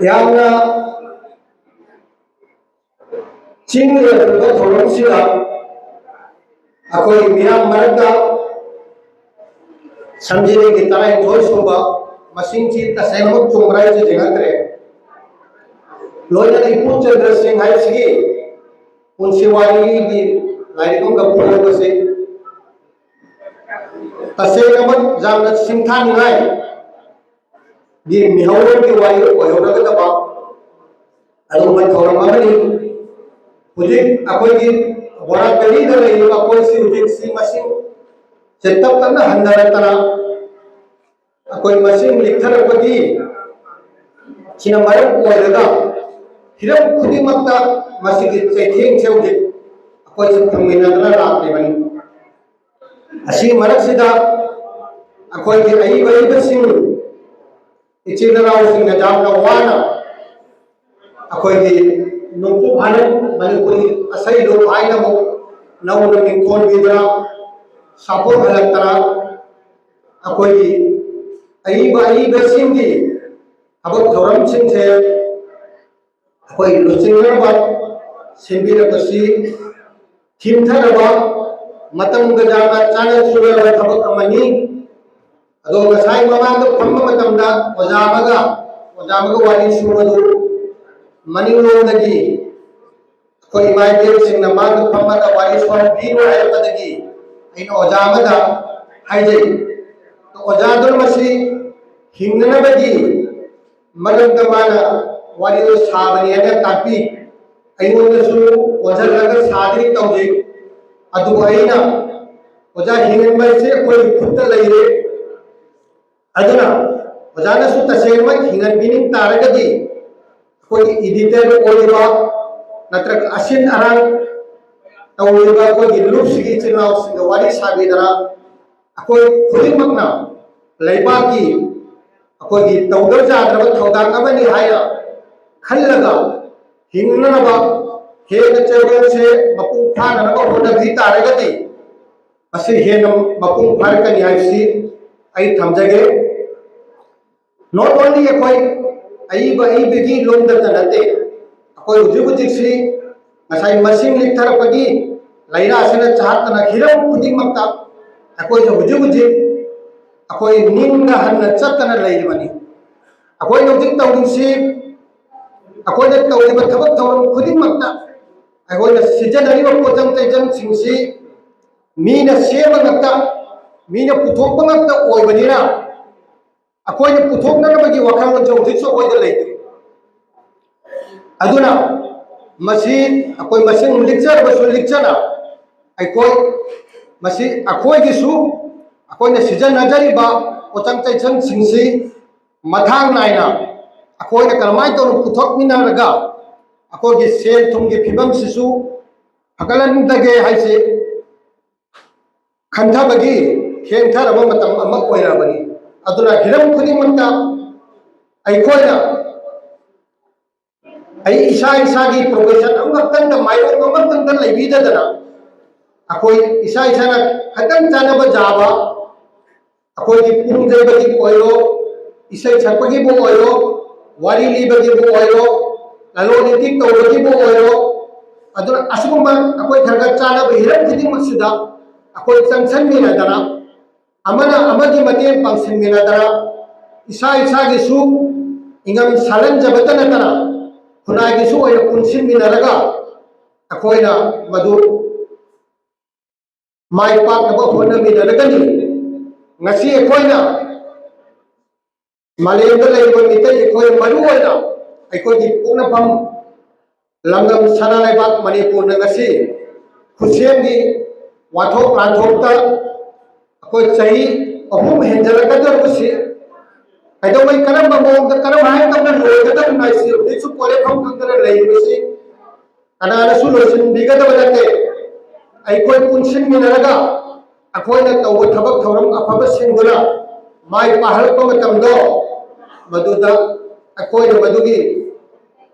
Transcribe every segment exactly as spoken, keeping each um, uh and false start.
ꯌꯥꯝꯅ ꯆꯤꯡ ꯂꯦꯞꯄꯤꯕ ꯊꯧꯔꯝꯁꯤꯗ ꯑꯩꯈꯣꯏ ꯃꯤꯌꯥꯝ ꯃꯔꯛꯇ ꯁꯝꯖꯤꯅꯤꯒꯤ ꯇꯔꯥꯅꯤꯊꯣꯏ ꯁꯨꯕ ꯃꯁꯤꯡꯁꯤ ꯇꯁꯦꯡꯅꯃꯛ ꯆꯨꯝꯕ꯭ꯔꯥ ꯍꯥꯏꯁꯤ ꯌꯦꯡꯉꯛꯇ꯭ꯔꯦ꯫ ꯂꯣꯏꯅꯅ ꯏꯄꯨ ꯆꯟꯗ꯭ꯔ ꯁꯤꯡ ꯍꯥꯏꯁꯤꯒꯤ ꯄꯨꯟꯁꯤ ꯋꯥꯔꯤꯒꯤ ꯂꯥꯏꯔꯤꯛ ꯑꯃꯒ ꯐꯣꯡꯕꯁꯤ ꯇꯁꯦꯡꯅꯃꯛ ꯌꯥꯝꯅ ꯁꯤꯡꯊꯥꯅꯤꯡꯉꯥꯏ ꯒꯤ ꯃꯤꯍꯧꯔꯣꯟꯒꯤ ꯋꯥꯔꯤ ꯑꯣꯏꯍꯧꯔꯒꯗꯕ ꯑꯗꯨꯒꯨꯝꯕ ꯊꯧꯔꯝ ꯑꯃꯅꯤ꯫ ꯍꯧꯖꯤꯛ ꯑꯩꯈꯣꯏꯒꯤ ꯕꯣꯔꯥ ꯚꯦꯂꯤꯗ ꯂꯩꯔꯤꯕ ꯑꯩꯈꯣꯏꯁꯤ ꯍꯧꯖꯤꯛꯁꯤ ꯃꯁꯤꯡ ꯆꯦ ꯇꯞ ꯇꯞꯅ ꯍꯟꯊꯔꯛꯇꯅ ꯑꯩꯈꯣꯏ ꯃꯁꯤꯡ ꯂꯤꯛꯊꯔꯛꯄꯒꯤ ꯁꯤꯅ ꯃꯔꯝ ꯑꯣꯏꯔꯒ ꯍꯤꯔꯝ ꯈꯨꯗꯤꯡꯃꯛꯇ ꯃꯁꯤꯒꯤ ꯆꯩꯊꯦꯡꯁꯦ ꯍꯧꯖꯤꯛ ꯑꯩꯈꯣꯏꯁꯨ ꯐꯪꯃꯤꯟꯅꯗꯅ ꯂꯥꯛꯂꯤꯕꯅꯤ꯫ ꯑꯁꯤꯒꯤ ꯃꯔꯛꯁꯤꯗ ꯑꯩꯈꯣꯏꯒꯤ ꯑꯏꯕ ꯑꯏꯕꯁꯤꯡ ꯏꯆꯤꯜ ꯏꯅꯥꯎꯁꯤꯡꯅ ꯌꯥꯝꯅ ꯋꯥꯅ ꯑꯩꯈꯣꯏꯒꯤ ꯅꯣꯡꯄꯣꯛ ꯍꯥꯏꯅ ꯃꯅꯤꯄꯨꯔꯤ ꯑꯁꯩꯗꯣ ꯍꯥꯏꯅ ꯑꯃꯨꯛ ꯅꯧꯅ ꯃꯤꯡꯊꯣꯟꯕꯤꯗꯅ ꯁꯥꯐꯣꯛꯍꯜꯂꯛꯇꯅ ꯑꯩꯈꯣꯏꯒꯤ ꯑꯏꯕ ꯑꯏꯕꯁꯤꯡꯒꯤ ꯊꯕꯛ ꯊꯧꯔꯝꯁꯤꯡꯁꯦ ꯑꯩꯈꯣꯏ ꯂꯨꯆꯤꯡꯅꯅꯕ ꯁꯤꯟꯕꯤꯔꯛꯄꯁꯤ ꯊꯤꯡꯊꯔꯕ ꯃꯇꯝꯒ ꯌꯥꯝꯅ ꯆꯥꯟꯅ ꯆꯨꯅꯔꯕ ꯊꯕꯛ ꯑꯃꯅꯤ꯫ ꯑꯗꯣ ꯉꯁꯥꯏ ꯃꯃꯥꯡꯗ ꯐꯝꯕ ꯃꯇꯝꯗ ꯑꯣꯖꯥ ꯑꯃꯒ ꯑꯣꯖꯥ ꯑꯃꯒ ꯋꯥꯔꯤ ꯁꯨꯕꯗꯨ ꯃꯅꯤꯡꯂꯣꯝꯗꯒꯤ ꯑꯩꯈꯣꯏ ꯏꯃꯥ ꯏꯕꯦꯜꯁꯤꯡꯅ ꯃꯥꯒ ꯐꯝꯃꯒ ꯋꯥꯔꯤ ꯁꯨꯍꯟꯕꯤꯔꯣ ꯍꯥꯏꯔꯛꯄꯗꯒꯤ ꯑꯩꯅ ꯑꯣꯖꯥ ꯑꯃꯗ ꯍꯥꯏꯖꯩ꯫ ꯑꯣꯖꯥꯗꯨꯅ ꯃꯁꯤ ꯍꯤꯡꯅꯅꯕꯒꯤ ꯃꯔꯝꯗ ꯃꯥꯅ ꯋꯥꯔꯤꯗꯨ ꯁꯥꯕꯅꯤ ꯍꯥꯏꯅ ꯇꯥꯛꯄꯤ꯫ ꯑꯩꯉꯣꯟꯗꯁꯨ ꯑꯣꯟꯁꯤꯜꯂꯒ ꯁꯥꯗ꯭ꯔꯤ ꯇꯧꯖꯩ꯫ ꯑꯗꯨꯕꯨ ꯑꯩꯅ ꯑꯣꯖꯥ ꯍꯤꯡꯍꯟꯕ ꯍꯥꯏꯁꯦ ꯑꯩꯈꯣꯏꯒꯤ ꯈꯨꯠꯇ ꯂꯩꯔꯦ꯫ ꯑꯗꯨꯅ ꯑꯣꯖꯥꯅꯁꯨ ꯇꯁꯦꯡꯅꯃꯛ ꯍꯤꯡꯍꯟꯕꯤꯅꯤꯡ ꯇꯥꯔꯒꯗꯤ ꯑꯩꯈꯣꯏꯒꯤ ꯏꯗꯤꯇꯔ ꯑꯣꯏꯔꯤꯕ ꯅꯠꯇ꯭ꯔꯒ ꯑꯁꯤꯟ ꯑꯔꯥꯡ ꯇꯧꯔꯤꯕ ꯑꯩꯈꯣꯏꯒꯤ ꯂꯨꯞꯁꯤꯒꯤ ꯏꯆꯤꯜ ꯏꯅꯥꯎꯁꯤꯡꯒ ꯋꯥꯔꯤ ꯁꯥꯕꯤꯗꯅ ꯑꯩꯈꯣꯏ ꯈꯨꯗꯤꯡꯃꯛꯅ ꯂꯩꯕꯥꯛꯀꯤ ꯑꯩꯈꯣꯏꯒꯤ ꯇꯧꯗꯕ ꯌꯥꯗ꯭ꯔꯕ ꯊꯧꯗꯥꯡ ꯑꯃꯅꯤ ꯍꯥꯏꯅ ꯈꯜꯂꯒ ꯍꯤꯡꯅꯅꯕ ꯍꯦꯟꯅ ꯆꯌꯣꯜꯁꯦ ꯃꯄꯨꯡ ꯐꯥꯅꯅꯕ ꯍꯣꯠꯅꯕꯤ ꯇꯥꯔꯒꯗꯤ ꯃꯁꯤ ꯍꯦꯟꯅ ꯃꯄꯨꯡ ꯐꯥꯔꯛꯀꯅꯤ ꯍꯥꯏꯕꯁꯤ ꯑꯩ ꯊꯝꯖꯒꯦ꯫ Not only ꯑꯩꯈꯣꯏ ꯑꯏꯕ ꯑꯏꯕꯒꯤ ꯂꯣꯝꯗꯇ ꯅꯠꯇꯦ, ꯑꯩꯈꯣꯏ ꯍꯧꯖꯤꯛ ꯍꯧꯖꯤꯛꯁꯤ ꯉꯁꯥꯏ ꯃꯁꯤꯡ ꯂꯤꯛꯊꯔꯛꯄꯒꯤ ꯂꯥꯏꯅꯥꯁꯤꯅ ꯆꯥꯍꯠꯇꯅ ꯍꯤꯔꯝ ꯈꯨꯗꯤꯡꯃꯛꯇ ꯑꯩꯈꯣꯏꯁꯨ ꯍꯧꯖꯤꯛ ꯍꯧꯖꯤꯛ ꯑꯩꯈꯣꯏ ꯅꯤꯡꯗ ꯍꯟꯅ ꯆꯠꯇꯅ ꯂꯩꯔꯤꯕꯅꯤ꯫ ꯑꯩꯈꯣꯏꯅ ꯍꯧꯖꯤꯛ ꯇꯧꯔꯤꯁꯤ, ꯑꯩꯈꯣꯏꯅ ꯇꯧꯔꯤꯕ ꯊꯕꯛ ꯊꯧꯔꯝ ꯈꯨꯗꯤꯡꯃꯛꯇ ꯑꯩꯈꯣꯏꯅ ꯁꯤꯖꯤꯟꯅꯔꯤꯕ ꯄꯣꯠꯆꯪ ꯆꯩꯆꯪꯁꯤꯡꯁꯤ ꯃꯤꯅ ꯁꯦꯝꯕ ꯉꯥꯛꯇ, ꯃꯤꯅ ꯄꯨꯊꯣꯛꯄ ꯉꯥꯛꯇ ꯑꯣꯏꯕꯅꯤꯅ, ꯑꯩꯈꯣꯏꯅ ꯄꯨꯊꯣꯛꯅꯅꯕꯒꯤ ꯋꯥꯈꯜꯂꯣꯟꯁꯨ ꯍꯧꯖꯤꯛꯁꯨ ꯑꯩꯈꯣꯏꯗ ꯂꯩꯇ꯭ꯔꯤ꯫ ꯑꯗꯨꯅ ꯃꯁꯤ ꯑꯩꯈꯣꯏ ꯃꯁꯤꯡ ꯂꯤꯛꯆꯔꯕꯁꯨ ꯂꯤꯛꯆꯅ, ꯑꯩꯈꯣꯏ ꯃꯁꯤ ꯑꯩꯈꯣꯏꯒꯤꯁꯨ, ꯑꯩꯈꯣꯏꯅ ꯁꯤꯖꯤꯟꯅꯖꯔꯤꯕ ꯄꯣꯠꯆꯪ ꯆꯩꯁꯪꯁꯤꯡꯁꯤ ꯃꯊꯥꯡ ꯅꯥꯏꯅ ꯑꯩꯈꯣꯏꯅ ꯀꯔꯝꯍꯥꯏꯅ ꯇꯧꯅ ꯄꯨꯊꯣꯛꯃꯤꯟꯅꯔꯒ ꯑꯩꯈꯣꯏꯒꯤ ꯁꯦꯜ ꯊꯨꯝꯒꯤ ꯐꯤꯕꯝꯁꯤꯁꯨ ꯐꯒꯠꯍꯟꯗꯒꯦ ꯍꯥꯏꯁꯤ ꯈꯟꯊꯕꯒꯤ ꯊꯦꯡꯊꯔꯕ ꯃꯇꯝ ꯑꯃ ꯑꯣꯏꯔꯕꯅꯤ꯫ ꯑꯗꯨꯅ ꯍꯤꯔꯝ ꯈꯨꯗꯤꯡꯃꯛꯇ ꯑꯩꯈꯣꯏꯅ ꯑꯩ ꯏꯁꯥ ꯏꯁꯥꯒꯤ profession ꯑꯃꯈꯛꯇꯪꯗ, ꯃꯥꯏꯌꯣꯛ ꯑꯃꯈꯛꯇꯪꯗ ꯂꯩꯕꯤꯗꯗꯅ, ꯑꯩꯈꯣꯏ ꯏꯁꯥ ꯏꯁꯥꯅ ꯈꯇꯪ ꯆꯥꯅꯕ ꯌꯥꯕ, ꯑꯩꯈꯣꯏꯒꯤ ꯄꯨꯡ ꯌꯩꯕꯒꯤꯕꯨ ꯑꯣꯏꯔꯣ, ꯏꯁꯩ ꯁꯛꯄꯒꯤꯕꯨ ꯑꯣꯏꯔꯣ, ꯋꯥꯔꯤ ꯂꯤꯕꯒꯤꯕꯨ ꯑꯣꯏꯔꯣ, ꯂꯂꯣꯟ ꯏꯇꯤꯛ ꯇꯧꯕꯒꯤꯕꯨ ꯑꯣꯏꯔꯣ, ꯑꯗꯨꯅ ꯑꯁꯤꯒꯨꯝꯕ ꯑꯩꯈꯣꯏ ꯈꯔ ꯈꯔ ꯆꯥꯅꯕ ꯍꯤꯔꯝ ꯈꯨꯗꯤꯡꯃꯛꯁꯤꯗ ꯑꯩꯈꯣꯏ ꯆꯪꯁꯟꯃꯤꯟꯅꯗꯅ, ꯑꯃꯅ ꯑꯃꯒꯤ ꯃꯇꯦꯡ ꯄꯥꯡꯁꯤꯟꯃꯤꯟꯅꯗꯅ, ꯏꯁꯥ ꯏꯁꯥꯒꯤꯁꯨ ꯏꯪꯉꯝ ꯁꯥꯜꯍꯟꯖꯕꯇ ꯅꯠꯇꯅ, ꯈꯨꯟꯅꯥꯏꯒꯤꯁꯨ ꯑꯣꯏꯅ ꯄꯨꯟꯁꯤꯟꯃꯤꯟꯅꯔꯒ ꯑꯩꯈꯣꯏꯅ ꯃꯗꯨ ꯃꯥꯏ ꯄꯥꯛꯅꯕ ꯍꯣꯠꯅꯃꯤꯟꯅꯔꯒꯅꯤ꯫ ꯉꯁꯤ ꯑꯩꯈꯣꯏꯅ ꯃꯥꯂꯦꯝꯗ ꯂꯩꯔꯤꯕ ꯃꯤꯇꯩ ꯑꯩꯈꯣꯏ, ꯃꯔꯨ ꯑꯣꯏꯅ ꯑꯩꯈꯣꯏꯒꯤ ꯄꯣꯛꯅꯐꯝ ꯂꯝꯗꯝ ꯁꯅꯥ ꯂꯩꯕꯥꯛ ꯃꯅꯤꯄꯨꯔꯗ ꯉꯁꯤ ꯈꯨꯠꯁꯦꯝꯒꯤ ꯋꯥꯊꯣꯛ ꯂꯥꯟꯊꯣꯛꯇ ꯑꯩꯈꯣꯏ ꯆꯍꯤ ꯑꯍꯨꯝ ꯍꯦꯟꯖꯜꯂꯛꯀꯗꯧꯔꯤꯕꯁꯤ ꯀꯩꯗꯧꯉꯩ, ꯀꯔꯝꯕ ꯃꯑꯣꯡꯗ, ꯀꯔꯝ ꯍꯥꯏꯅ ꯇꯧꯅ ꯂꯣꯏꯒꯗꯕꯅꯣ ꯍꯥꯏꯁꯤ ꯍꯧꯖꯤꯛꯁꯨ ꯀꯣꯜꯂꯦꯐꯝ ꯈꯪꯗꯅ ꯂꯩꯔꯤꯕꯁꯤ ꯀꯅꯥꯅꯁꯨ ꯂꯣꯏꯁꯤꯟꯕꯤꯒꯗꯕ ꯅꯠꯇꯦ꯫ ꯑꯩꯈꯣꯏ ꯄꯨꯟꯁꯤꯟꯃꯤꯟꯅꯔꯒ ꯑꯩꯈꯣꯏꯅ ꯇꯧꯕ ꯊꯕꯛ ꯊꯧꯔꯝ ꯑꯐꯕꯁꯤꯡꯗꯨꯅ ꯃꯥꯏ ꯄꯥꯛꯍꯜꯂꯛꯄ ꯃꯇꯝꯗꯣ, ꯃꯗꯨꯗ ꯑꯩꯈꯣꯏꯅ ꯃꯗꯨꯒꯤ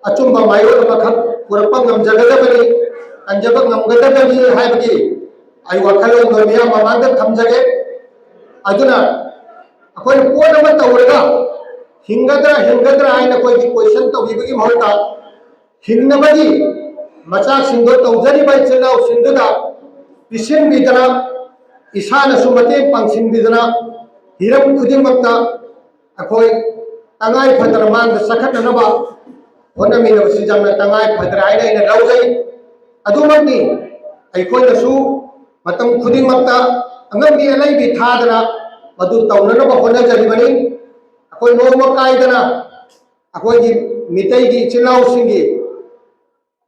ꯑꯆꯨꯝꯕ ꯃꯥꯏꯑꯣꯟ ꯑꯃꯈꯛ ꯄꯨꯔꯛꯄ ꯉꯝꯖꯒꯗꯕꯅꯤ, ꯀꯟꯖꯕ ꯉꯝꯒꯗꯕꯅꯤ ꯍꯥꯏꯕꯒꯤ ꯑꯩ ꯋꯥꯈꯜꯂꯣꯟꯗꯣ ꯃꯤꯌꯥꯝ ꯃꯃꯥꯡꯗ ꯊꯝꯖꯒꯦ꯫ ꯑꯗꯨꯅ ꯑꯩꯈꯣꯏꯅ ꯄꯣꯠ ꯑꯃ ꯇꯧꯔꯒ ꯍꯤꯡꯒꯗ꯭ꯔꯥ ꯍꯤꯡꯒꯗ꯭ꯔꯥ ꯍꯥꯏꯅ ꯑꯩꯈꯣꯏꯒꯤ ꯀꯣꯏꯁꯟ ꯇꯧꯕꯤꯕꯒꯤ ꯃꯍꯨꯠꯇ, ꯍꯤꯡꯅꯕꯒꯤ ꯃꯆꯥꯛꯁꯤꯡꯗꯣ ꯇꯧꯖꯔꯤꯕ ꯏꯆꯤꯜ ꯏꯅꯥꯎꯁꯤꯡꯗꯨꯗ ꯄꯤꯁꯤꯟꯕꯤꯗꯅ, ꯏꯁꯥꯅꯁꯨ ꯃꯇꯦꯡ ꯄꯥꯡꯁꯤꯟꯕꯤꯗꯅ, ꯍꯤꯔꯝ ꯈꯨꯗꯤꯡꯃꯛꯇ ꯑꯩꯈꯣꯏ ꯇꯉꯥꯏ ꯐꯗꯅ ꯃꯥꯡꯗ ꯆꯈꯠꯅꯅꯕ ꯍꯣꯠꯅꯃꯤꯟꯅꯕꯁꯤ ꯌꯥꯝꯅ ꯇꯉꯥꯏ ꯐꯗ꯭ꯔꯦ ꯍꯥꯏꯅ ꯑꯩꯅ ꯂꯧꯖꯩ꯫ ꯑꯗꯨꯃꯛꯅꯤ, ꯑꯩꯈꯣꯏꯅꯁꯨ ꯃꯇꯝ ꯈꯨꯗꯤꯡꯃꯛꯇ ꯑꯉꯝꯕꯤ ꯑꯂꯩꯕꯤ ꯊꯥꯗꯅ ꯃꯗꯨ ꯇꯧꯅꯅꯕ ꯍꯣꯠꯅꯖꯔꯤꯕꯅꯤ꯫ ꯑꯩꯈꯣꯏ ꯅꯣꯡꯃ ꯀꯥꯏꯗꯅ ꯑꯩꯈꯣꯏꯒꯤ ꯃꯤꯇꯩꯒꯤ ꯏꯆꯤꯜ ꯏꯅꯥꯎꯁꯤꯡꯒꯤ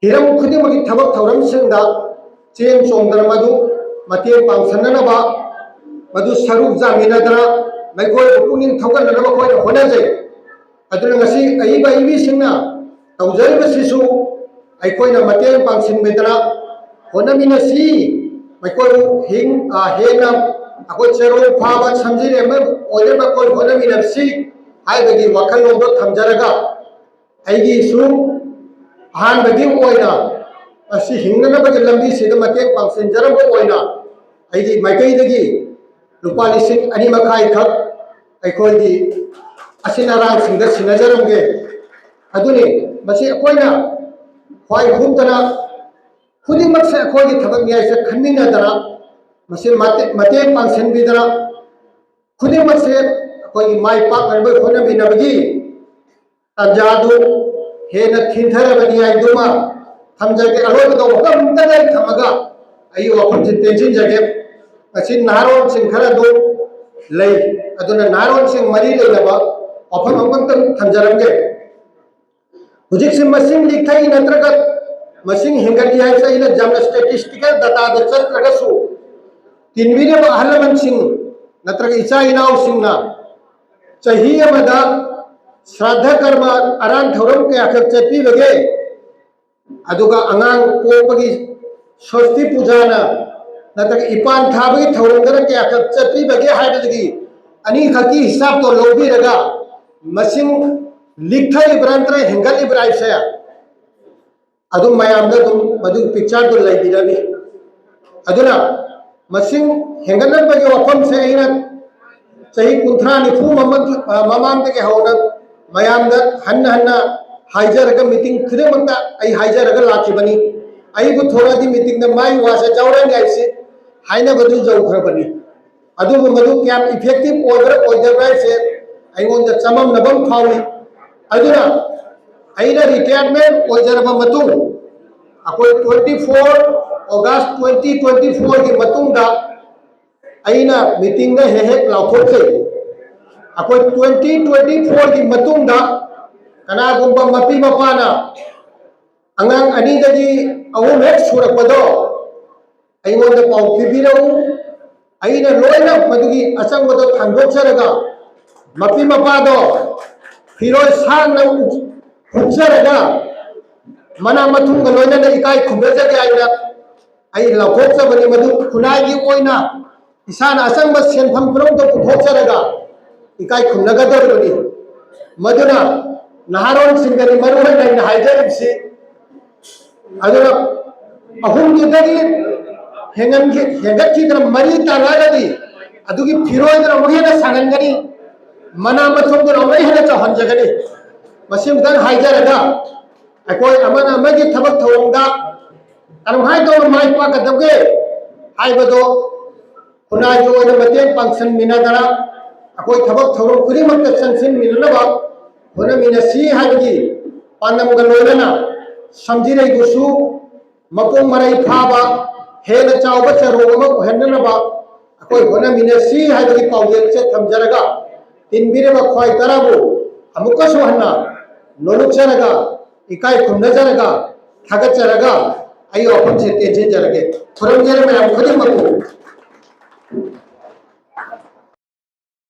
ꯍꯤꯔꯝ ꯈꯨꯗꯤꯡꯃꯛꯀꯤ ꯊꯕꯛ ꯊꯧꯔꯝꯁꯤꯡꯗ ꯆꯦꯟ ꯆꯣꯡꯗꯅ ꯃꯗꯨ ꯃꯇꯦꯡ ꯄꯥꯡꯁꯟꯅꯅꯕ, ꯃꯗꯨ ꯁꯔꯨꯛ ꯌꯥꯃꯤꯟꯅꯗꯅ ꯃꯈꯣꯏꯕꯨ ꯄꯨꯛꯅꯤꯡ ꯊꯧꯒꯠꯅꯅꯕ ꯑꯩꯈꯣꯏꯅ ꯍꯣꯠꯅꯖꯩ꯫ ꯑꯗꯨꯅ ꯉꯁꯤ ꯑꯏꯕ ꯑꯏꯕꯤꯁꯤꯡꯅ ꯇꯧꯖꯔꯤꯕꯁꯤꯁꯨ ꯑꯩꯈꯣꯏꯅ ꯃꯇꯦꯡ ꯄꯥꯡꯁꯤꯟꯕꯤꯗꯅ ꯍꯣꯠꯅꯃꯤꯟꯅꯁꯤ꯫ ꯃꯈꯣꯏꯕꯨ ꯍꯤꯡ-, ꯑ, ꯍꯦꯟꯅ ꯑꯩꯈꯣꯏ ꯆꯦꯔꯣꯡ ꯐꯥꯕ ꯁꯝꯖꯤꯔꯦꯝꯕ ꯑꯣꯏꯅꯕ ꯑꯩꯈꯣꯏ ꯍꯣꯠꯅꯃꯤꯟꯅꯁꯤ ꯍꯥꯏꯕꯒꯤ ꯋꯥꯈꯜꯂꯣꯟꯗꯣ ꯊꯝꯖꯔꯒ, ꯑꯩꯒꯤꯁꯨ ꯑꯍꯥꯟꯕꯒꯤ ꯑꯣꯏꯅ ꯃꯁꯤ ꯍꯤꯡꯅꯅꯕꯒꯤ ꯂꯝꯕꯤꯁꯤꯗ ꯃꯇꯦꯡ ꯄꯥꯡꯁꯤꯟꯖꯔꯝꯕ ꯑꯣꯏꯅ ꯑꯩꯒꯤ ꯃꯥꯏꯀꯩꯗꯒꯤ ꯂꯨꯄꯥ ꯂꯤꯁꯤꯡ ꯑꯅꯤ ꯃꯈꯥꯏꯈꯛ ꯑꯩꯈꯣꯏꯒꯤ ꯑꯁꯤꯟ ꯑꯔꯥꯡꯁꯤꯡꯗ ꯁꯤꯟꯅꯖꯔꯝꯒꯦ꯫ ꯑꯗꯨꯅꯤ, ꯃꯁꯤ ꯑꯩꯈꯣꯏꯅ ꯈ꯭ꯋꯥꯏ ꯍꯨꯞꯇꯅ ꯈꯨꯗꯤꯡꯃꯛꯁꯦ ꯑꯩꯈꯣꯏꯒꯤ ꯊꯕꯛꯅꯤ ꯍꯥꯏꯁꯦ ꯈꯟꯃꯤꯟꯅꯗꯅ, ꯃꯁꯤ ꯃꯇꯦ-, ꯃꯇꯦꯡ ꯄꯥꯡꯁꯤꯟꯕꯤꯗꯅ, ꯈꯨꯗꯤꯡꯃꯛꯁꯦ ꯑꯩꯈꯣꯏꯒꯤ ꯃꯥꯏ ꯄꯥꯛꯅꯅꯕ ꯍꯣꯠꯅꯃꯤꯟꯅꯕꯒꯤ ꯇꯥꯟꯖꯥꯗꯨ ꯍꯦꯟꯅ ꯊꯤꯟꯊꯔꯕꯅꯤ ꯍꯥꯏꯗꯨꯃ ꯊꯝꯖꯒꯦ꯫ ꯑꯔꯣꯏꯕꯗ ꯋꯥꯐꯝ ꯑꯝꯇ ꯂꯩ ꯊꯝꯃꯒ ꯑꯩꯒꯤ ꯋꯥꯐꯝꯁꯤ ꯇꯦꯟꯁꯤꯟꯖꯒꯦ꯫ ꯉꯁꯤ ꯅꯍꯥꯔꯣꯜꯁꯤꯡ ꯈꯔ ꯑꯗꯨ ꯂꯩ, ꯑꯗꯨꯅ ꯅꯍꯥꯔꯣꯜꯁꯤꯡ ꯃꯔꯤ ꯂꯩꯅꯕ ꯋꯥꯐꯝ ꯑꯃꯈꯛꯇꯪ ꯊꯝꯖꯔꯝꯒꯦ꯫ ꯍꯧꯖꯤꯛꯁꯤ ꯃꯁꯤꯡ ꯂꯤꯛꯊꯩ ꯅꯠꯇ꯭ꯔꯒ ꯃꯁꯤꯡ ꯍꯦꯟꯒꯠꯂꯤ ꯍꯥꯏꯕꯁꯦ ꯑꯩꯅ ꯌꯥꯝꯅ statistical dataꯗ ꯆꯠꯇ꯭ꯔꯒꯁꯨ, ꯇꯤꯟꯕꯤꯔꯤꯕ ꯑꯍꯜ ꯂꯃꯟꯁꯤꯡ ꯅꯠꯇ꯭ꯔꯒ ꯏꯆꯥ ꯏꯅꯥꯎꯁꯤꯡꯅ ꯆꯍꯤ ꯑꯃꯗ ꯁ꯭ꯔꯥꯗꯙ ꯀꯔꯃ, ꯑꯔꯥꯟ ꯊꯧꯔꯝ ꯀꯌꯥꯈꯛ ꯆꯠꯄꯤꯕꯒꯦ? ꯑꯗꯨꯒ ꯑꯉꯥꯡ ꯄꯣꯛꯄꯒꯤ ꯁ꯭ꯋꯁꯇꯤ ꯄꯨꯖꯥꯅ ꯅꯠꯇ꯭ꯔꯒ ꯏꯄꯥꯟ ꯊꯥꯕꯒꯤ ꯊꯧꯔꯝꯗꯅ ꯀꯌꯥꯈꯛ ꯆꯠꯄꯤꯕꯒꯦ ꯍꯥꯏꯕꯗꯨꯒꯤ ꯑꯅꯤꯈꯛꯀꯤ ꯍꯤꯁꯥꯞꯇꯣ ꯂꯧꯕꯤꯔꯒ ꯃꯁꯤꯡ ꯂꯤꯛꯊꯔꯤꯕ꯭ꯔꯥ ꯅꯠꯇ꯭ꯔꯒ ꯍꯦꯟꯒꯠꯂꯤꯕ꯭ꯔꯥ ꯍꯥꯏꯕꯁꯦ ꯑꯗꯨꯝ ꯃꯌꯥꯝꯗ ꯑꯗꯨꯝ ꯃꯗꯨꯒꯤ pictureꯗꯨ ꯂꯩꯕꯤꯔꯅꯤ꯫ ꯑꯗꯨꯅ ꯃꯁꯤꯡ ꯍꯦꯟꯒꯠꯂꯛꯄꯒꯤ ꯋꯥꯐꯝꯁꯦ ꯑꯩꯅ ꯆꯍꯤ ꯀꯨꯟꯊ꯭ꯔꯥ ꯅꯤꯐꯨ ꯃꯃꯥꯡ-, ꯑ, ꯃꯃꯥꯡꯗꯒꯤ ꯍꯧꯅ ꯃꯌꯥꯝꯗ ꯍꯟꯅ ꯍꯟꯅ ꯍꯥꯏꯖꯔꯒ, ꯃꯤꯇꯤꯡ ꯈꯨꯗꯤꯡꯃꯛꯇ ꯑꯩ ꯍꯥꯏꯖꯔꯒ ꯂꯥꯛꯈꯤꯕꯅꯤ꯫ ꯑꯩꯕꯨ ꯊꯣꯔꯛꯑꯗꯤ ꯃꯤꯇꯤꯡꯗ ꯃꯥꯏ ꯋꯥꯁꯦ ꯌꯥꯎꯔꯅꯤ ꯍꯥꯏꯁꯤ ꯍꯥꯏꯅꯕꯗꯨ ꯌꯧꯈ꯭ꯔꯕꯅꯤ꯫ ꯑꯗꯨꯕꯨ ꯃꯗꯨ ꯀꯌꯥꯝ effective ꯑꯣꯏꯕ꯭ꯔꯥ ꯑꯣꯏꯗꯕ꯭ꯔꯥ ꯍꯥꯏꯁꯦ ꯑꯩꯉꯣꯟꯗ ꯆꯃꯝꯅꯕ ꯑꯃ ꯐꯥꯎꯏ꯫ ꯑꯗꯨꯅ ꯑꯩꯅ retirement ꯑꯣꯏꯖꯔꯕ ꯃꯇꯨꯡ, ꯑꯩꯈꯣꯏ twenty four August twenty twenty four ꯒꯤ ꯃꯇꯨꯡꯗ ꯑꯩꯅ ꯃꯤꯇꯤꯡꯗ ꯍꯦꯛ ꯍꯦꯛ ꯂꯥꯎꯊꯣꯛꯆꯩ꯫ ꯑꯩꯈꯣꯏ twenty twenty four ꯒꯤ ꯃꯇꯨꯡꯗ ꯀꯅꯥꯒꯨꯝꯕ ꯃꯄꯤ ꯃꯄꯥꯅ ꯑꯉꯥꯡ ꯑꯅꯤꯗꯒꯤ ꯑꯍꯨꯝ ꯍꯦꯛ ꯁꯨꯔꯛꯄꯗꯣ ꯑꯩꯉꯣꯟꯗ ꯄꯥꯎ ꯄꯤꯕꯤꯔꯛꯎ꯫ ꯑꯩꯅ ꯂꯣꯏꯅ ꯃꯗꯨꯒꯤ ꯑꯆꯪꯕꯗꯣ ꯊꯥꯡꯗꯣꯛꯆꯔꯒ ꯃꯄꯤ ꯃꯄꯥꯗꯣ ꯐꯤꯔꯣꯜ ꯁꯥꯡꯅ ꯍꯨꯛꯆꯔꯒ ꯃꯅꯥ ꯃꯊꯨꯝꯒ ꯂꯣꯏꯅꯅ ꯏꯀꯥꯏ ꯈꯨꯝꯅꯖꯒꯦ ꯍꯥꯏꯅ ꯑꯩ ꯂꯥꯎꯊꯣꯛꯆꯕꯅꯤ꯫ ꯃꯗꯨ ꯈꯨꯟꯅꯥꯏꯒꯤ ꯑꯣꯏꯅ ꯏꯁꯥꯅ ꯑꯆꯪꯕ ꯁꯦꯟꯐꯝ ꯄꯨꯝꯅꯃꯛꯇ ꯄꯨꯊꯣꯛꯆꯔꯒ ꯏꯀꯥꯏ ꯈꯨꯝꯅꯒꯗꯧꯔꯤꯕꯅꯤ꯫ ꯃꯗꯨꯅ ꯅꯍꯥꯔꯣꯟꯁꯤꯡꯗꯗꯤ ꯃꯔꯨ ꯑꯣꯏꯅ ꯑꯩꯅ ꯍꯥꯏꯖꯔꯤꯕꯁꯤ, ꯑꯗꯨꯅ ꯑꯍꯨꯝꯗꯨꯗꯒꯤ ꯍꯦꯟꯒꯠꯈꯤ-, ꯍꯦꯟꯒꯠꯈꯤꯗꯅ ꯃꯔꯤ ꯇꯥꯔꯛꯑꯒꯗꯤ ꯑꯗꯨꯒꯤ ꯐꯤꯔꯣꯜꯗꯨꯅ ꯑꯃꯨꯛ ꯍꯦꯟꯅ ꯁꯥꯡꯍꯟꯒꯅꯤ, ꯃꯅꯥ ꯃꯊꯨꯝꯗꯨꯅ ꯑꯃꯨꯛ ꯍꯦꯟꯅ ꯆꯥꯎꯍꯟꯖꯒꯅꯤ꯫ ꯃꯁꯤꯃꯇꯪ ꯍꯥꯏꯖꯔꯒ ꯑꯩꯈꯣꯏ ꯑꯃꯅ ꯑꯃꯒꯤ ꯊꯕꯛ ꯊꯧꯔꯝꯗ ꯀꯔꯝꯍꯥꯏꯅ ꯇꯧꯅ ꯃꯥꯏ ꯄꯥꯛꯀꯗꯕꯒꯦ ꯍꯥꯏꯕꯗꯣ ꯈꯨꯟꯅꯥꯏꯒꯤ ꯑꯣꯏꯅ ꯃꯇꯦꯡ ꯄꯥꯡꯁꯤꯟꯃꯤꯟꯅꯗꯅ ꯑꯩꯈꯣꯏ ꯊꯕꯛ ꯊꯧꯔꯝ ꯈꯨꯗꯤꯡꯃꯛꯇ ꯆꯪꯁꯤꯟꯃꯤꯟꯅꯅꯕ ꯍꯣꯠꯅꯃꯤꯟꯅꯁꯤ ꯍꯥꯏꯕꯒꯤ ꯄꯥꯟꯗꯝꯒ ꯂꯣꯏꯅꯅ ꯁꯝꯖꯤꯔꯩꯕꯨꯁꯨ ꯃꯄꯨꯡ ꯃꯔꯩ ꯐꯥꯕ, ꯍꯦꯟꯅ ꯆꯥꯎꯕ ꯆꯔꯣꯡ ꯑꯃ ꯑꯣꯏꯍꯟꯅꯅꯕ ꯑꯩꯈꯣꯏ ꯍꯣꯠꯅꯃꯤꯟꯅꯁꯤ ꯍꯥꯏꯕꯒꯤ ꯄꯥꯎꯖꯦꯜꯁꯦ ꯊꯝꯖꯔꯒ, ꯇꯤꯟꯕꯤꯔꯤꯕ ꯈ꯭ꯋꯥꯏ ꯇꯔꯥꯕꯨ ꯑꯃꯨꯛꯀꯁꯨ ꯍꯟꯅ ꯅꯣꯂꯨꯛꯆꯔꯒ, ꯏꯀꯥꯏ ꯈꯨꯝꯅꯖꯔꯒ, ꯊꯥꯒꯠꯆꯔꯒ ꯑꯩ ꯋꯥꯐꯝꯁꯦ ꯇꯦꯟꯁꯤꯟꯖꯔꯒꯦ꯫ ꯈꯨꯔꯨꯝꯖꯔꯤ ꯃꯌꯥꯝ ꯈꯨꯗꯤꯡꯃꯛꯄꯨ꯫